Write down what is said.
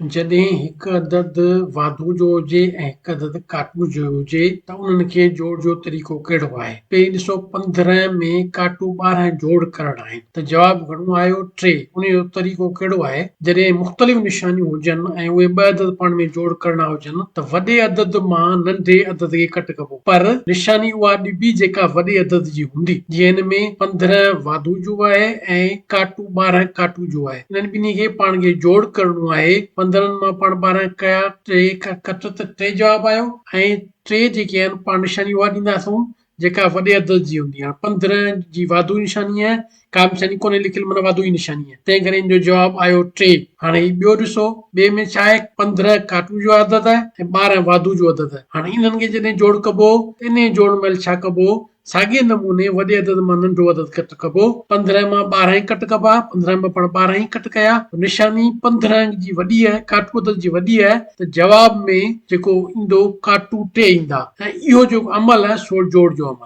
جڏهن هڪ عدد واڌو جو هجي ۽ هڪ عدد ڪاٽو جو هجي ته انهن کي جوڙ جو طريقو ڪهڙو آهي؟ پهرين ڏسو 15 ۾ ڪاٽو 12 جوڙ ڪرڻا آهن ته جواب گهڻو آيو 3 ان جو طريقو ڪهڙو آهي؟ جڏهن مختلف نشانيون هجن ۽ اهي ٻه عدد پاڻ ۾ جوڙ ڪرڻا هجن ته وڏي عدد مان ننڍي عدد کي ڪٽ ڪبو پر نشاني اها ڏبي جيڪا وڏي عدد جي هوندي جيئن هن ۾ 15 واڌو جو آهي ۽ ڪاٽو 12 ڪاٽو جو آهي. انهن ٻنهي کي پاڻ کي جوڙ ڪرڻو آهي. 15 مان پاڻ 12 ڪيا ٽي ڪٽ ته ٽي جواب آيو ۽ ٽي جيڪي آهن پاڻ نشاني اها ڏينداسون جيڪا وڏي عدد جي هوندي. هاڻ 15 جي واڌو نشاني آهي ڪا به نشاني ڪونهي لکيل معنيٰ واڌو جي نشاني آهي تنهن ڪري ان جو جواب آيو ٽي. هاڻي هي ٻيو ڏسو ٻئي ۾ ڇا آهي 15 ڪاٽو جو عدد آهي ۽ 12 واڌو جو عدد آهي. هاڻي انهن کي جڏهن جوڙ ڪبو ته انهي جوڙ مهل ڇا ڪبو ساڳئي نموني وڏي عدد مان ننڍو عدد ڪٽ ڪبو. 15 مان 12 ئي ڪٽ ڪبا. 15 مان پاڻ 12 ئي ڪٽ ڪيا. نشاني 15 جي وڏي آهي، ڪاٽو عدد جي وڏي آهي ته جواب ۾ جيڪو ايندو ڪاٽو ٽي ايندا ۽ اهو جيڪو عمل آهي سو جوڙ جو عمل.